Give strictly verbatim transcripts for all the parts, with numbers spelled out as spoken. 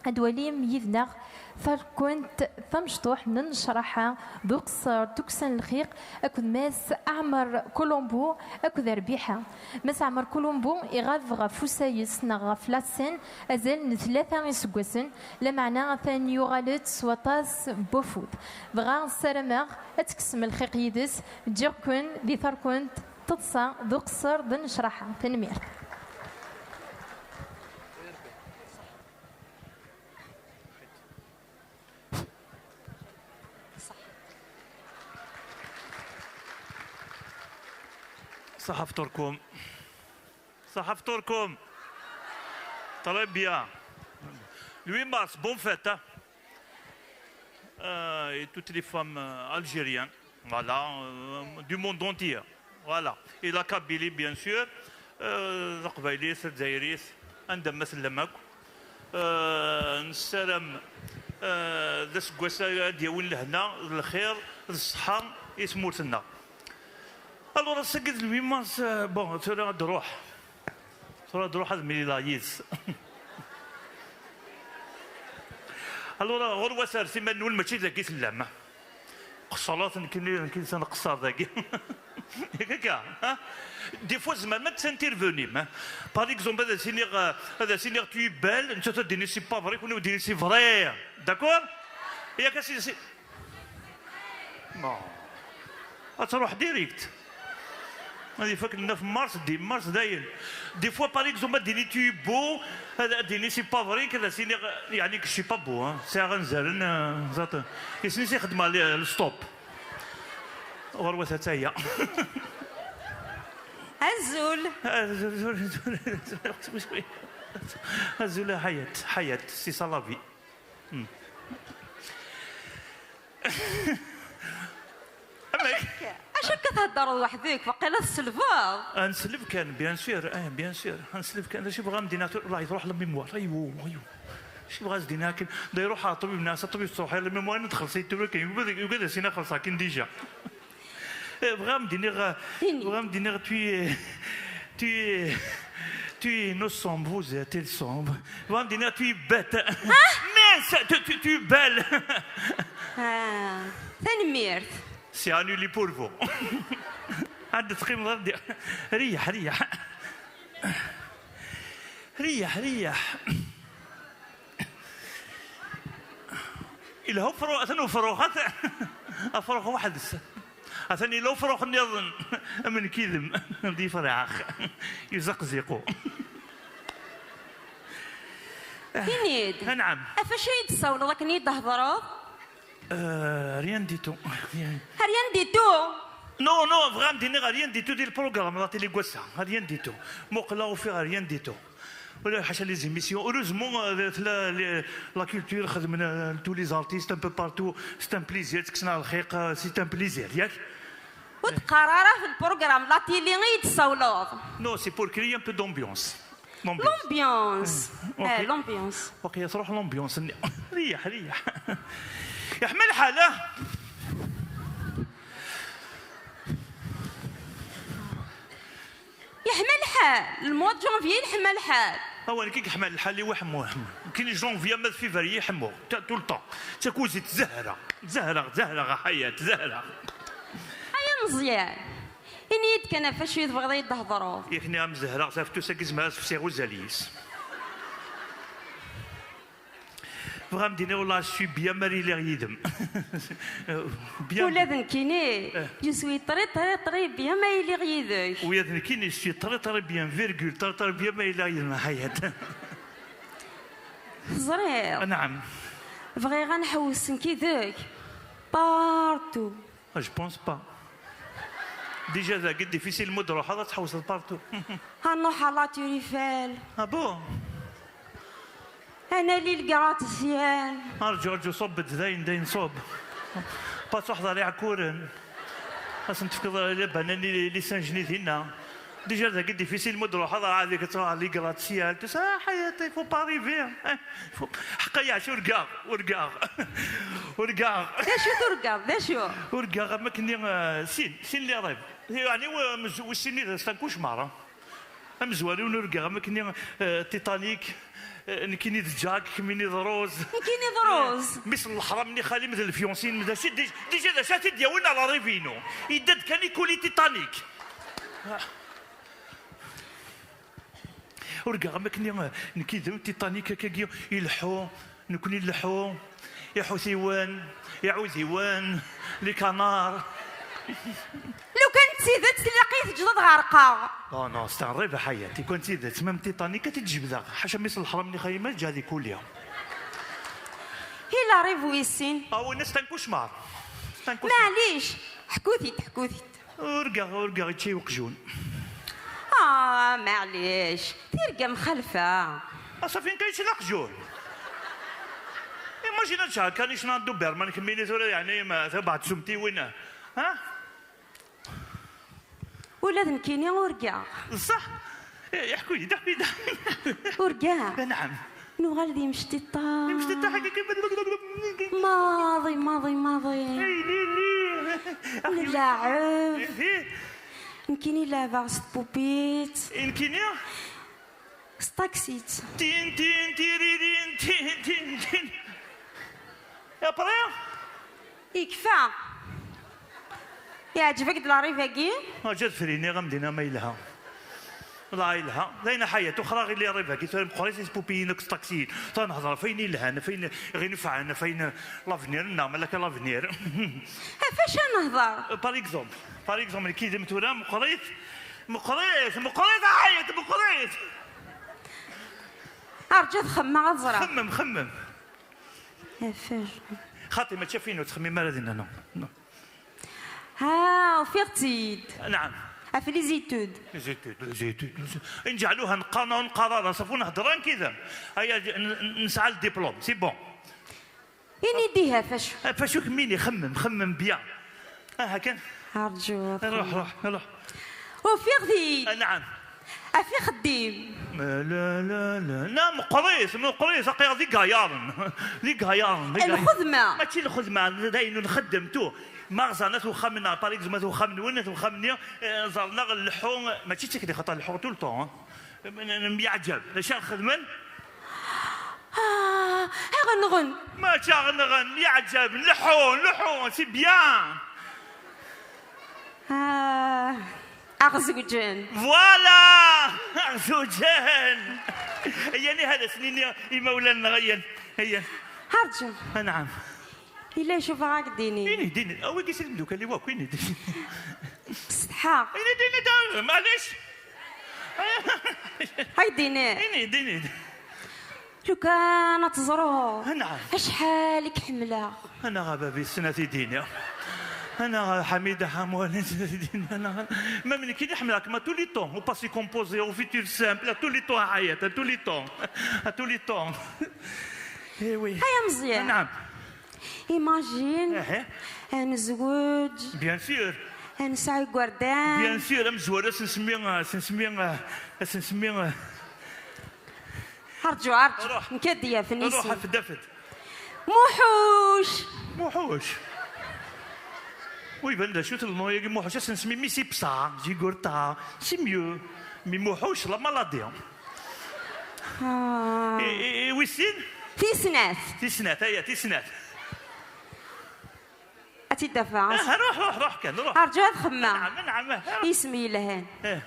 Ad walim yid-neɣ tarkunt tamecṭuḥt n nnecraḥa d uqeṣṣer d tukksa n lxiq akked Mass Ɛmer Colombo akked Rbiḥa. Mass Ɛmer Colombo iɣab ɣef usayes neɣ ɣef la scène azal n tlata iseggasen, lameɛna atan yuɣal-d s waṭas n wafud. Dɣa ssarameɣ ad tekksem lxiq yid-s. Ǧǧiɣ-ken di tarkunt, teḍsa d uqeṣṣer d nnecraḥa. Tanemmirt. صح فطوركم. صح فطوركم. Très bien. Le huit mars, bonne fête, hein. Euh, et toutes les femmes, euh, algériennes, voilà, euh, du monde entier. Voilà. Et la Kabylie, bien sûr. Euh, Taqbaylit, Lezzayerit, anda ma tellam akk. Euh, nessaram, euh, d aseggas-a ad d-yawin lehna, d lxir, d ṣṣeḥḥa i tmurt-nneɣ. Alors, ass-agi d le huit mars, euh, bon, tura ad d-ruḥ. Tura ad d-ruḥ ad mlileɣ yid-s. Alors, ɣurwat ar iman-nwen, mačči dagi tellam. Qeṣṣrat, nekkini, nekkini s nqeṣṣer dagi. Yak akka, ha? Des fois, tzemrem ad tintervenim, ha? Par exemple, ad as-iniɣ, euh, ad as-iniɣ tu es belle, nettat ad d-tini c'est pas vrai, kunwi ad d-tini c'est vrai. D'accord? Yak, c'est, c'est, bon. Ad truḥ direct. Ad ifak le neuf mars, dix mars, dayen. Des fois, par exemple, ad d-tini tu es beau, ad d-tini c'est pas vrai, ad as-iniɣ, yeɛni, que je suis pas beau, hein. Sɛiɣ anzaren, euh, ẓaṭ. Isem-is ixeddem le, le stop. Ɣurwat attaya. Azul. Azul, azul, azul, azul. Azul a Ḥayat, Ḥayat, c'est ça la vie. Hmm. Amek? Acu akka theddreḍ weḥd-k? Waqila tselbeḍ? Ah, nesleb kan, bien sûr, eh, bien sûr. Nesleb kan. D acu bɣa m-d-iniɣ, la, truḥ la mémoire. Aywa, aywa. Acu bɣa s-d-iniɣ akken? Da iruḥ ɣer ṭṭbib, nniɣ-as a ṭṭbib, truḥ la mémoire, ad txelleṣ i tura kan. Yugi ad, yugi ad as-iniɣ xelṣeɣ akken déjà. Eh, bɣa m-d-iniɣ, bɣa m-d-iniɣ, tu es, tu es, tu es innocent, vous êtes ensemble. Bɣa m-d-iniɣ, tu es bête. Mais, tu, tu, tu es belle. Ah, tanemmirt. C'est annulé pour vous. Ad teqqimeḍ ar d-, reyyeḥ, reyyeḥ. Reyyeḥ, reyyeḥ. Ilha ufru-, atan ufrux, atan, afrux weḥd-s. Atan ila ufrux nniḍen, am nekk yid-m, d ifrax, yezaqziqu. Ini-d, anɛam. Ɣef wacu i yi-d-tessawleḍ akken i yi-d-thedreḍ? Euh, rien du tout. Rien. Rien du tout? Non, non, bɣiɣ ad d-iniɣ rien du tout di lprogram n la télé n wass-a. Rien du tout. Muqleɣ, ufiɣ rien du tout. Wala ḥaca les émissions. Heureusement, euh, tella les, la culture, xedmen, euh, tous les artistes un peu partout. C'est un plaisir, tekksen-aɣ lxiq, euh, c'est un plaisir, yak? Ur d-qqar ara ɣef lprogram n la télé i yi-d-tessawleḍ. Non, c'est pour créer un peu d'ambiance. L'ambiance. L'ambiance. Eh, ok. Eh, l'ambiance. Ok, تروح l'ambiance. ريح، ريح. يا حمل حالة. Yeḥma lḥal, le mois de janvier yeḥma lḥal. Awa nekk i yeḥma lḥal i waḥmu. Kini janvier ma d février ḥemmu. Tout le temps. Ttakuzit zehra. Zehra, zehra, a Ḥayat, zehra. Ay ameẓyan. Ini-yi-d kan ɣef wacu i tebɣiḍ ad yi-d-thedreḍ. Yak nniɣ-am zehreɣ, tafettust-agi zemreɣ ad s-fsiɣ uzal-is. Bɣiɣ ad m-d-iniɣ, wallah, je suis bien ma lliɣ yid-m. Bien. Ula d nekkini, eh, je suis très, très, très bien ma lliɣ yid-k. Ula d nekkini, je suis très, très bien, virgule, très, très bien ma lliɣ yid-m, a Ḥayat. Teẓriḍ? Anɛam. Bɣiɣ ad nḥewwes nekk yid-k partout. Ah, je pense pas. Déjà, dagi, difficile ma d-ruḥeḍ ad tḥewwseḍ partout. Ad nruḥ à la Tour Eiffel. Ah bon? Ad nali le gratte-ciel. Arǧu, arǧu, ṣubb-d dayen, dayen ṣubb. Pas truḥeḍ ɣer Iɛekkuren. Ad sen-tefkeḍ labanan i les singes-nni dinna. Déjà, dagi, difficile ma d-ruḥeḍ, ɛad ad truḥeḍ ɣer les gratte-ciel, tout ça, ah, ḥayat, il faut pas rêver, hein. Il faut, ḥqa yeɛci, urgaɣ, urgaɣ, urgaɣ. D acu turgaḍ, d acu? Urgaɣ am akken-nni, euh, sin, sin les rêves. Yeɛni, euh, wis sin-nni, c'est un cauchemar, hein. Amezwaru n urgaɣ am akken, eh, Titanic, eh, nekkini d Jack, kemmini d Rose. Nekkini d Rose. Mmi-s n leḥram-nni xali-m d lfyonsi-inem, d acu d-, déjà d acu ad t-id-yawin ɣer arrivée-inu? Yedda-d kan ikuli Titanic. Urgaɣ am akken, eh, nekk yid-m Titanic akkagi ileḥḥu. Nekkni nleḥḥu, iḥutiwen, iɛudiwen, les canards. Lukan d tidet, tlaq-iyi teǧǧeḍ ad ɣerqeɣ. Oh non, c'est un rêve, a Ḥayat. Lukan d tidet, même Titanic ad t-id-jebdeɣ. Ḥaca mmi-s n leḥram-nni xali-m ad ǧǧeɣ ad ikuli. Il arrive wis sin. Ah, winna c'est un cauchemar. C'est un cauchemar. Maɛlic, ḥku-t-id, ḥku-t-id. Urgaɣ, urgaɣ yečča-yi uqjun. Ah, maɛlic, tirga mxalfa. Ah, safi nekk yečča uqjun. Imagine ad ččeɣ kanic n Doberman kemmini tura, yeɛni ma tabaɛt sumtiwin, ha? Ula d nekkini urgaɣ. Ṣṣeḥ? Eh, ḥku-yi-d, ḥku-yi-d. Urgaɣ. Anɛam. Nuɣal d imectiṭa. Imectiṭa ḥaca kan. Maḍi, maḍi, maḍi. Ay, lili. Nleɛɛeb. Ihi. Nekkini leɛbeɣ s tpupit. I nekkini? S taksit. Tin, tin, tiririn, tin, tin, tin. Et après? Ikfa. Iɛǧeb-ak-d lɛrib-agi? Aǧa ad friniɣ am dinna ma yelha. Wala yelha. D ayen a Ḥayat, uxraɣ ili rrib-agi, tura meqqrit ispupiyin akked taksiyin. Tura nehḍer ɣef ayen yelhan, ɣef ayen ɣ-inefɛen, ɣef ayen l'avenir-nneɣ, malak l'avenir. Ɣef wacu ad nehḍer? Par exemple, par exemple, nekk yid-m tura meqqrit, meqqrit, meqqrit a Ḥayat, meqqrit! Arǧu ad xemmeɣ ad ẓreɣ. Xemmem, xemmem. Ɣef wacu? Xaṭi, mačči ɣef ayen ur ttxemmim ara dinna, non, non. Ha, ufiɣ-tt-id. Naɛam. Ɣef les études. Les études, les études, les études. Nǧeɛluha neqqar neɣ ur neqqar ara, safu nehder akken kida. Aya, n-, n-, nesɛa le diplôme, c'est bon. Ini-d ihi ɣef wacu. Ɣef wacu kemmini, xemmem, xemmem bien. Aha kan. Arǧu. Ruḥ, ruḥ, ruḥ. Ufiɣ-t-id. Ah, naɛam. Ɣef ixeddim. La, la, la. Na, meqqrit, meqqrit, aql-aɣ d igayaṛen. D igayaṛen, d igayaṛen. Lxedma. Mačči lxedma, d ayen nxeddem, tu. Ma ẓran at wexxam-nneɣ, par exemple, at wexxam-nwen, at wexxam-nni, eh, ẓerneɣ nleḥḥu, mačči d tikli, xaṭer leḥḥuɣ tout le temps, hein. N-, n-, nemyeɛǧab. D acu ara xedmen? Ah, aɣ nɣen. Mačči aɣ nɣen, myeɛǧab, nleḥḥu, nleḥḥu, c'est bien. Ah, aɣ zewǧen. Voilà! Aɣ zewǧen! Ayya, niha ad as-nini i imawlan-nneɣ, ayya, ayya. Arǧu. Anɛam. Yella yecuba ak-d-ini. Ini-d, ini-d. A wigi si temdukal-iw akk, ini-d. Setḥaɣ. Ini-d, ini-d, ah, maɛlic. Ay d-ini. Ini-d, ini-d. Lukan ad teẓru. Anɛam. Acḥal i k-ḥemmleɣ. Anaɣ a baba, yessen ad t-id-ini. Anaɣ a Ḥamida Ḥamwali, yessen ad t-id-ini. Anaɣ, même nekkini ḥemmleɣ-kem à tous les temps. Au passé composé, au futur simple, à tous les temps, a Ḥayat, à tous les temps. À tous les temps. Eh oui. Aya Meẓyan. Anɛam. Imagine. Aha. Ad nezweǧ. Bien sûr. Ad nesɛu igerdan. Bien sûr, amezwaru ad s-nsemmi, ad s-nsemmi, ad s-nsemmi. Arǧu, arǧu. Ruḥ. Nekk ad d-yafen ruḥ, isem. Afed, afed. Muḥuc. Muḥuc. Oui, iban d acu-t le nom-agi Muḥuc, ad s-nsemmi Missy Psa, Jigurta, c'est mieux. Mais Muḥuc, la maladie. Ah. I, i, i wis sin? Tis snat. Tis snat, aya, tis snat. Ad tt-id-afeɣ. Ah, ruḥ, ruḥ, ruḥ kan, ruḥ. Arǧu ad xemmeɣ. Naɛam, naɛam, ah. Isem yelhan. Eh.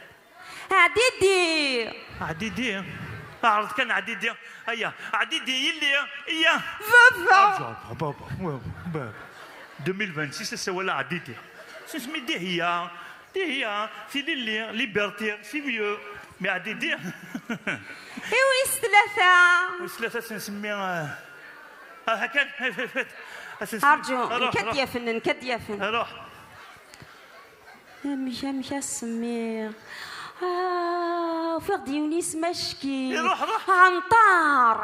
Ɛdidi. Ɛdidi. Ɛreḍ kan Ɛdidi. Aya, Ɛdidi, yelli, iya. Baba. Arǧu, baba, baba, baba. Deux mille vingt-six, ass-a wala Ɛdidi. Sismi Dihiya. Dihiya, tilelli, liberté, c'est mieux. Mais Ɛdidi. I wis tlata? Wis tlata ad s-nsemmi, euh, ah, hakan, ad s-nsemmi. Arǧu, ruḥ, nekk ad ruḥ. Yafen, nekk ad yafen. Ruḥ. Amek, amek ad s-semmiɣ? Ah, ufiɣ-d yiwen isem acki. Ruḥ, ruḥ. Ɛenṭar.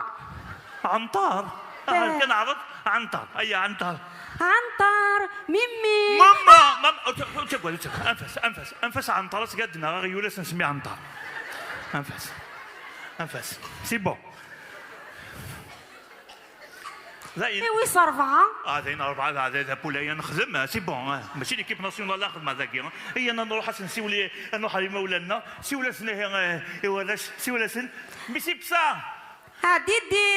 Ɛenṭar? Ah, eh. Kan ɛreḍ. Ɛenṭar. Aya, Ɛenṭar. Ɛenṭar, Mimi. Mama, mama, ur tt-, ur ttagad, ur ttagad. Anef-as, anef-as, anef-as Ɛenṭar, ad s-gad-nneɣ aɣyul, ad s-nsemmi Ɛenṭar. Anef-as. Anef-as. C'est bon. Dayen. Iwi s rebɛa. Ah, dayen rebɛa, d, d, d apulay ad nexdem, ah, c'est bon, ah. Mačči l'équipe nationale la xedmeɣ dagi, ah. Iyya, ad nruḥ ad s-nsiwel i, ad nruḥ ar imawlan-nneɣ. Siwel-asen ihi, eh, i warrac, siwel-asen. Misi Psa. Ah, Didi.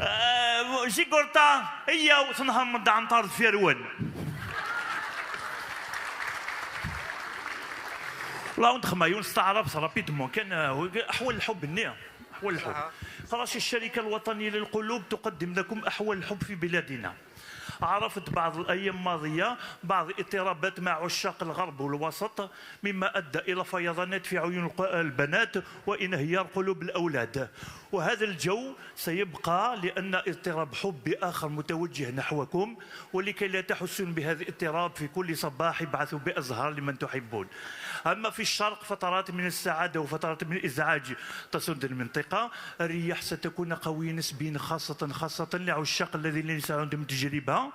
Eh, Jigurta, iyyaw, tenher medda anṭar deffir-wen. La, ntxema, yiwen s taɛrabt, rapidement, kan, eh, أحوال الحب-nni. أحوال الحب. خلاص، الشركة الوطنية للقلوب تقدم لكم أحوال الحب في بلادنا. عرفت بعض الأيام الماضية بعض اضطرابات مع عشاق الغرب والوسط، مما أدى إلى فيضانات في عيون الق-، البنات وانهيار قلوب الأولاد. وهذا الجو سيبقى لأن اضطراب حب آخر متوجه نحوكم، ولكي لا تحسون بهذا الاضطراب في كل صباح ابعثوا بأزهار لمن تحبون. أما في الشرق فترات من السعادة وفترات من الإزعاج تسود المنطقة. الرياح ستكون قوية نسبيا، خاصة، خاصة لعشاق الذين ليس عندهم تجربة.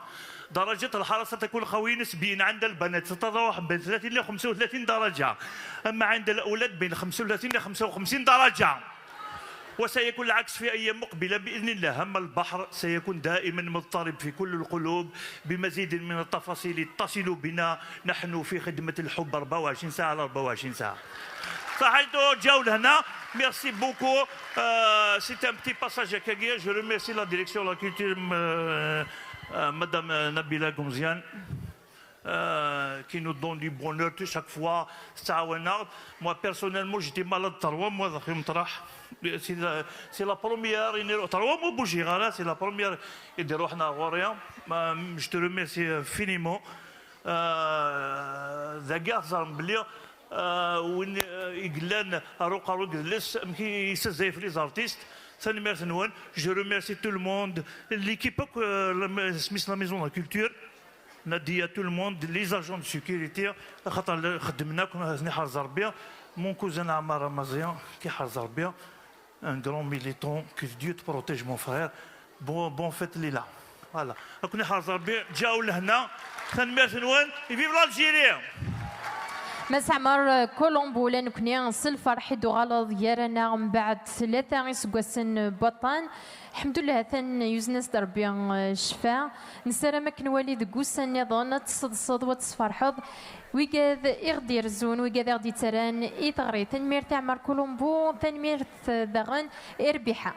درجة الحرارة ستكون قوية نسبيا عند البنات، تتراوح بين ثلاثين إلى خمسة وثلاثين درجة، أما عند الأولاد بين خمسة وثلاثين إلى خمسة وخمسين درجة. وسيكون العكس في أيام مقبلة بإذن الله. أما البحر سيكون دائما مضطرب في كل القلوب بمزيد من التفاصيل. اتصلوا بنا، نحن في خدمة الحب أربعة وعشرين ساعة على أربعة وعشرين ساعة. صحيتو، جاو لهنا. Merci beaucoup. Euh, c'est un petit passage à Kaguya. Je remercie la direction de la culture, euh, euh, Madame Nabila Gonzian, euh, qui nous donne du bonheur tout chaque fois. Moi, personnellement, j'étais malade trois mois, c'est la, c'est la première, trois mois, c'est la première. Je te remercie infiniment. Euh, dagi ad teẓrem belli, euh, win, euh, i yellan ar uqerru n yidles, amek i yessazzay fell-i les artistes. Tanemmirt-nwen. Je remercie tout le monde, l'équipe akk, euh, la, isem-is la maison de la culture, Nadia, tout le monde, les agents de sécurité, axaṭer xeddmen akk, ad ten-iḥrez Rebbi. Mon cousin Amar Ramazian, k-iḥrez Rebbi. Un grand militant, que Dieu te protège, mon frère. Bon, bon fête, Lila. Voilà. Ad ken-iḥrez Rebbi, ǧaw lehna. Tanemmirt-nwen. Et vive l'Algérie! Mass Ɛmer Colombo, ula nekni s lferḥ i d-tuɣaleḍ gar-aneɣ mbeɛd tlata iseggasen n waṭṭan. Ḥemdullah, atan yuzen-as-d Rebbi, eh, ccfa. Nessaram ad k-nwali deg wussan nniḍen, ad tesseḍseḍ u ad tesferḥeḍ wigad i ɣ-d-irezzun, wigad i ɣ-d-yettarran i teɣri. Tanemmirt i Ɛmer Colombo, tanemmirt daɣen i Rbiḥa.